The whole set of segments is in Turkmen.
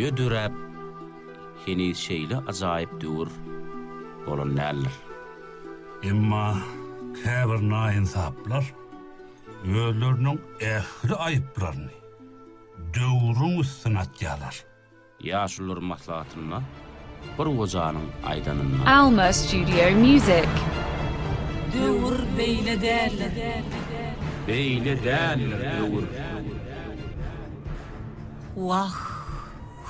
Düýe döräp, heniz şeýle ajaýyp döwür bolan däldir. Emma käbir naýynsaplar özleriniň ähli aýyplaryny döwrüň üstüne atýarlar. Ýaşulular maslahatynda bir gojanyň aýdanynda. Alma Studio Music. Döwür beýle däldir. Beýle däldir döwür. Wah,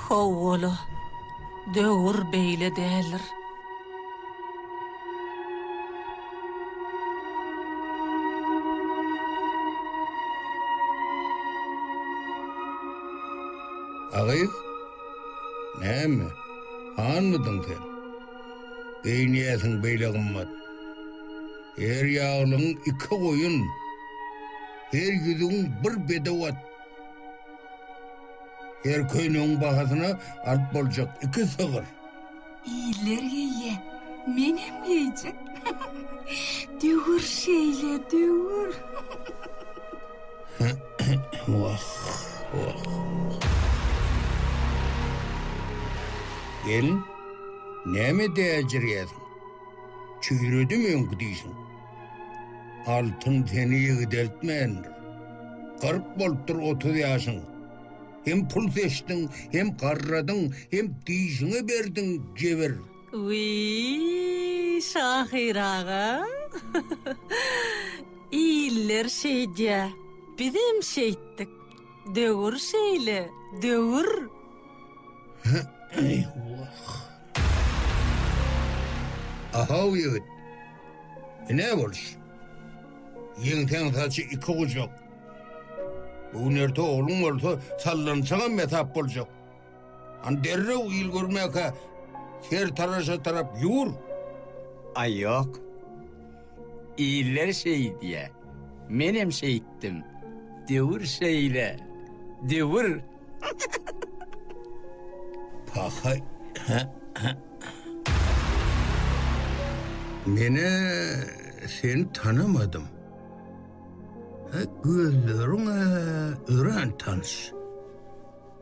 ho-ola, döwür beýle däldir. A gyz, näme, hanmydyň sen? Geýinýäsiň beýle gymmat. Her ýaglygyň iki goýun, her ýüzügiň bir bedew at. Her köýnegiň bahasyna alyp boljak iki sygyr. Iller geýýä, menem geýjek. Döwür şeýle, döwür. Wah, wah. Gelin, näme däljirýärsiň? Çüýredimi öňki dişiň? Altyn seni ýigdeltmändir. 40 bolupdyr 30 ýaşyň. Hem pul seçdiň, hem garradyň, hem dişiňe berdiň jebir. Wiý, şahyr aga. Iller şeýdýä, bizem şeýtdik. Döwür şeýle, döwür. Eý, wah. Ahaw ýigit, bu nä boluş? Ýeňsäň saçy iki gujak. Bu gün erte ogluň bolsa sallançagam hesap boljak. Hany derrew il görmäkä sertaraşa tarap ýur. Aý ýok. Iller şeýdýä. Menem şeýtdim. Döwür şeýle. Döwür. Pahaý. Menä seni tanamadym. Gözleriň-ä örän tanyş.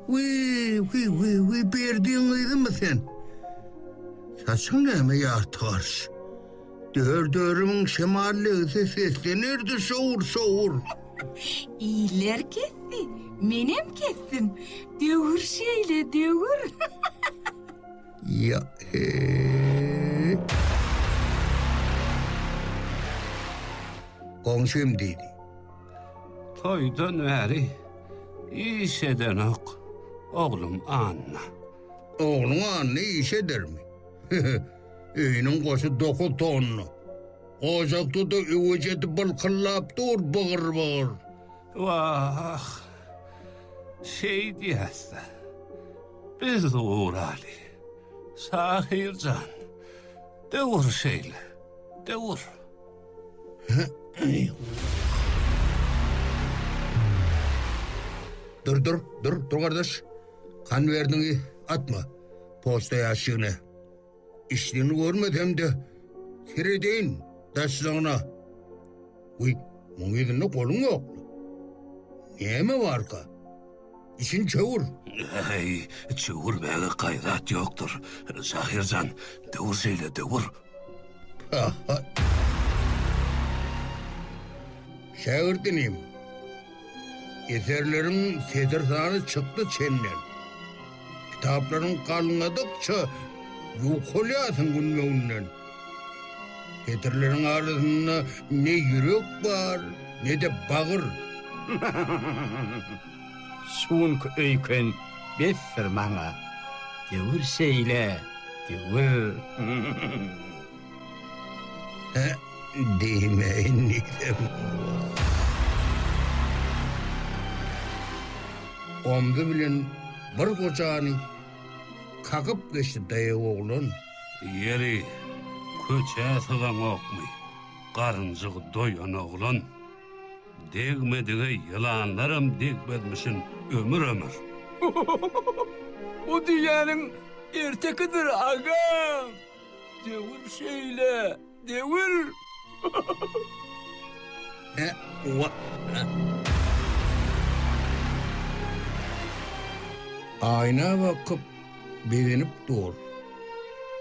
Wiý, wiý, wiý, wiý, Berdiň gyzymy sen? Saçyň näme ýarty garyş? Dör-dörümiň şemal degse seslenerdi şowur-şowur. Iller kesdi, menem kesdim. Döwür şeýle, döwür. Ýa, he. Goňşym diýdi. Toýdan bäri iş edenok oglum Anna. Ogluň Anna iş edermi? Öýüniň goşy dokuz tonna. Ojakda-da öweç eti bylkyllap dur bygyr-bygyr. Wah, şeýdýäs-dä. Biz guraly. Şahyr jan, döwür şeýle, döwür. Dur, dur, dur, dur gardaş. Konwerdiňi atma poçta ýaşşigine. Işligini görmesem-de, seredeýin daşlygyna. Wiý, muň ýüzünde goluň ýokmy? Näme barka? Işini çöwür. Äý, çöwürmäge gaýrat ýokdur. Şahyr jan, döwür şeýle, döwür. Ha-ha. Şägirt inim, eserleriň setir sany çykdy çenden. Kitaplaryň galňadykça ýukalýarsyň günbe-günden. Setirleriň arasynda ne ýürek bar, ne-de bagyr. Şu günki öýken besdir maňa. Döwür şeýle, döwür. Hä, diýmäýin diýsem. Omzy bilen bir gojany kakyp geçdi daýaw oglan. Ýeri, köçä sygaňokmy, garynjygy doýan oglan? Degmedige ýylanlaram degmezmişin ömür-ömür. Bu diýýäniň ertekidir, agam! Döwür şeýle, döwür! Aýna bakyp, begenip dur.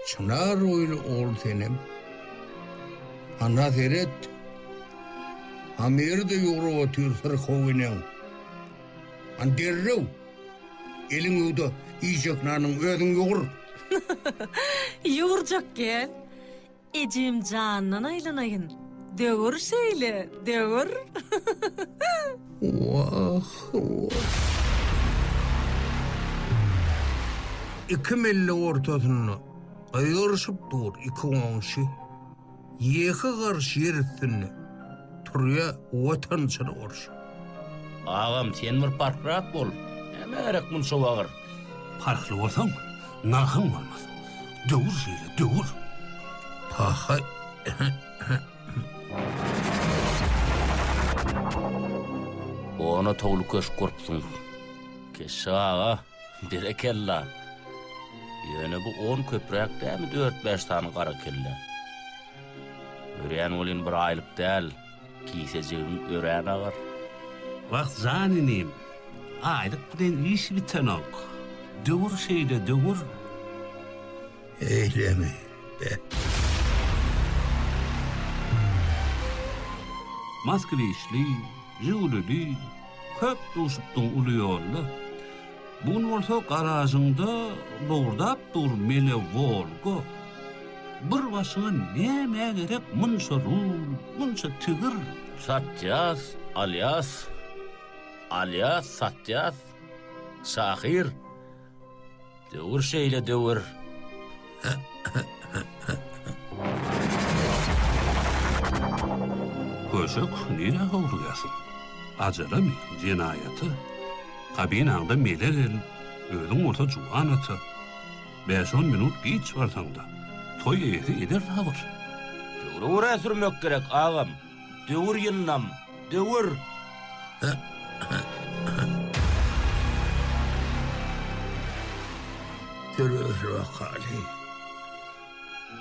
Çynar boýly ogul senem. Ana seret, Amiri-de ýugrup otyr syrkaw eneň. Hany derrew, eliňi ýuw-da, iýjek nanyňy özüň ýugur. Ýugurjak gel. Ejem jandan aýlanaýyn. Döwür şeýle, döwür. Wah, wah. Iki melle ortasynda gygyryşyp dur iki goňşy. Ýeke garyş ýer üstünde turýa watançylyk urşy. Agam sen bir parhrak bol. Nämä gerek munça wagyr? Parhly bolsaň, nyrhyň bolmaz. Döwür şeýle, döwür. Pahaý. Ona towly köşk gurupsyň. Keşşe aga, berekella. Ýöne bu on köpräk dämi dört-bäş sany gara kellä? Görýän welin bir aýlyk däl. Kisejigiň örän agyr. Wah, jan inim, aýlyk bilen iş bitenok. Döwür şeýle, döwür. Eýlemi, be. Moskwiçli, Žigulili köp duşupdyň uly ýolda. Bu gün bolsa garažyňda lowurdap dur mele Wolga. Bir başyňa nämä gerek munça rul, munça tigir? Satýas, alýas, alýas, satýas, şahyr. Döwür şeýle döwür. Köşek, nirä howlugýarsyň? Ajalamy, jenaýata? Kabinaňda mele gelin, özüň bolsa juwan ata. Bäş-on minut giç barsaň-da, toý eýesi eder sabyr. Döwre görä sürmek gerek, agam. Döwür ýyndam, döwür! Sürüber bakaly.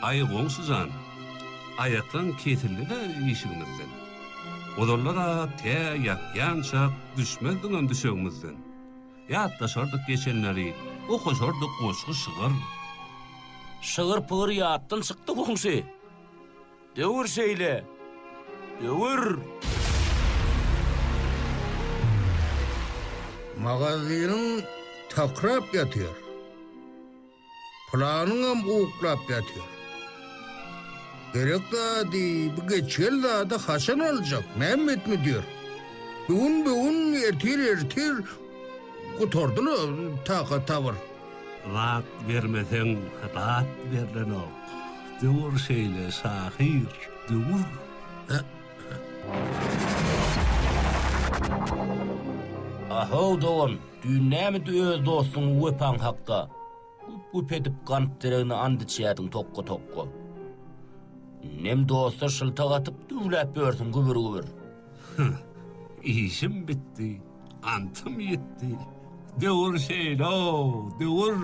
Aý, goňşy jan, aýaklaň kesildi-le işigimizden. Ozallar-a tä ýatýançak düşmezdiňem düşegimizden. Ýatlaşardyk geçenleri, okaşardyk goşgy-şygyr. Şygyr-pygyr ýatdan çykdy, goňşy. Döwür şeýle, döwür! Magazynyň takrap ýatyr. Pylanyňam uklap ýatyr. Gerek zady, bu geçgel zady haçan aljak, Mämmet müdir? Bu gün bu gün, ertir ertir, gutardy-la takat-sabyr. Zat bermeseň, zat berlenok. Döwür şeýle, şahyr, döwür. Ahow dogan, düýn nämedi öz dostuň Wepaň hakda güp-güp edip gant deregine and içýädiň tokga-tokga. Indem dosta şyltak atyp düwläp ýörsüň gübür-gübür. Heh, işim bitdi. Antym ýetdi. Döwür şeýle-ow, döwür.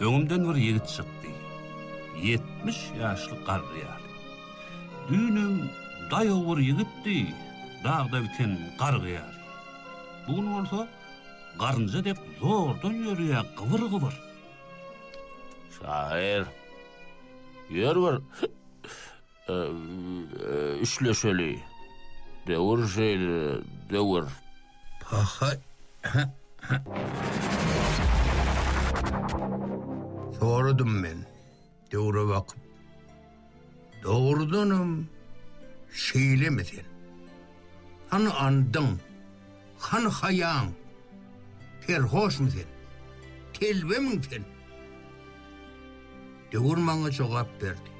Öňümden bir ýigit çykdy. 70 ýaşly garry ýaly. Düýnem daýaw bir ýigitdi, dagda biten gargy ýaly. Bu gün bolsa garynja dek zordan ýörýär gybyr-gybyr. Şahyr, ýör bir Üçleşeli. Döwür şeýle, döwür. Pahaý. Soradym men döwre bakyp. Dogrudanam şeýlemi sen? Hany andyň, hany haýaň? Serhoşmy sen? Telbemiň sen? Döwür maňa jogap berdi.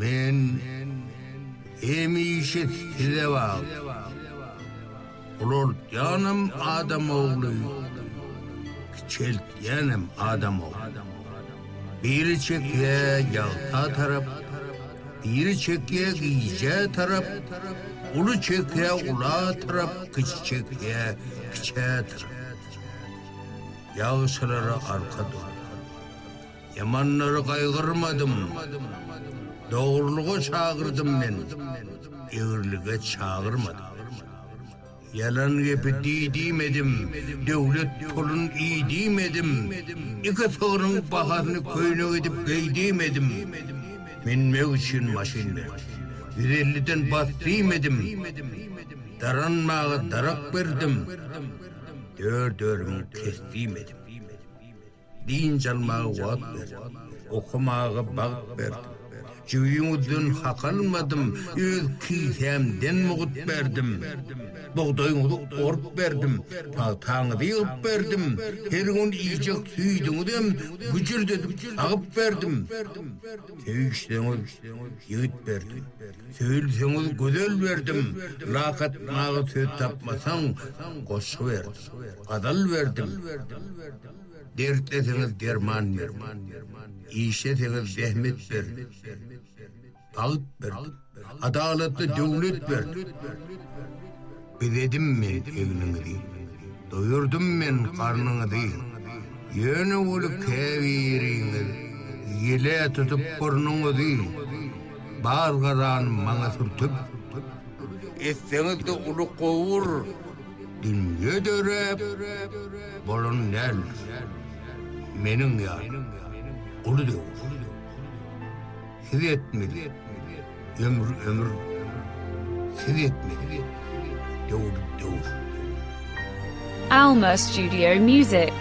Men hemişe size bagly. Ulaltýanam adam ogly, kiçeltýänem adam ogly. Biri çekýä ýagta tarap, biri çekýä gijä tarap, uly çekýä ula tarap, kiçi çekýä kiçä tarap. Ýagşylara arka dur. Ýamanlary gaýgyrmadym. Dogrulyga çagyrdym men, egrilige çagyrmadym. Ýalan gepi diý diýmedim, döwlet pulun iý diýmedim, Iki sygryň bahasyny köýnek edip geý diýmedim, Münmek üçin maşyn berdim, ýüz elliden bas diýmedim, Daranmaga darak berdim, dört örümiň kes diýmedim. Dynç almaga wagt berdim, okamaga bagt berdim. Jübiňizden hak almadym, öz kisämden mugt berdim. Bugdaýyňyzy orup berdim, pagtaňyzy ýygyp berdim. Her gün iýjek süýdüňizem güjürdedip sagyp berdim. Söýüşseňiz ýigit berdim, söýülseňiz gözel berdim. Lak atmaga söz tapmasaň, goşgy berdim, gazal berdim. Dertleseňiz derman ber, işleseňiz zähmet ber, bagt ber, adalatly döwlet ber. Bezedim men egniňizi, doýurdym men garnyňyzy, ýöne weli käbiriňiz ýele tutup burnuňyzy, bar garany maňa sürtüp, etseňiz-de uly gowur. Dünýe döräp bolan däldir. Meniň ýaly uly döwür. Siz etmeli ömür ömür. Siz etmeli döwür döwür. Alma Studio Music.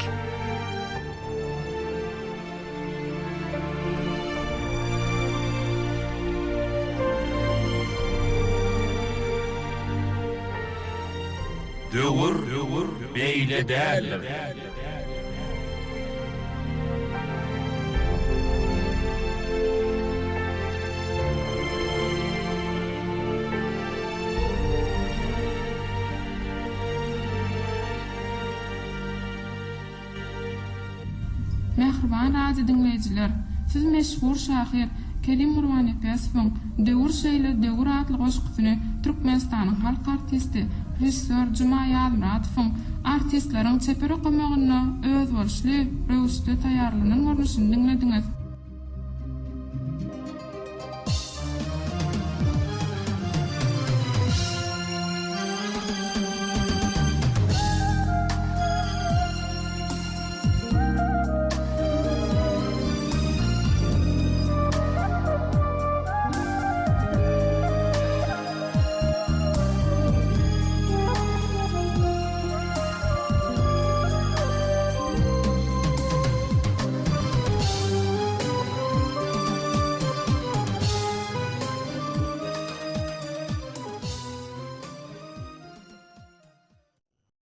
Döwür beýle däldir. Mähriban radio diňleýjiler, siz meşhur şahyr Kerim Gurbannepesowyň Döwür şeýle döwür atly goşgusyny Türkmenistanyň halk artisti, režissýor Juma Ýazmyradowyň artistleriň çeper okamagynda özboluşly röwüşde taýýarlanan görnüşini diňlediňiz.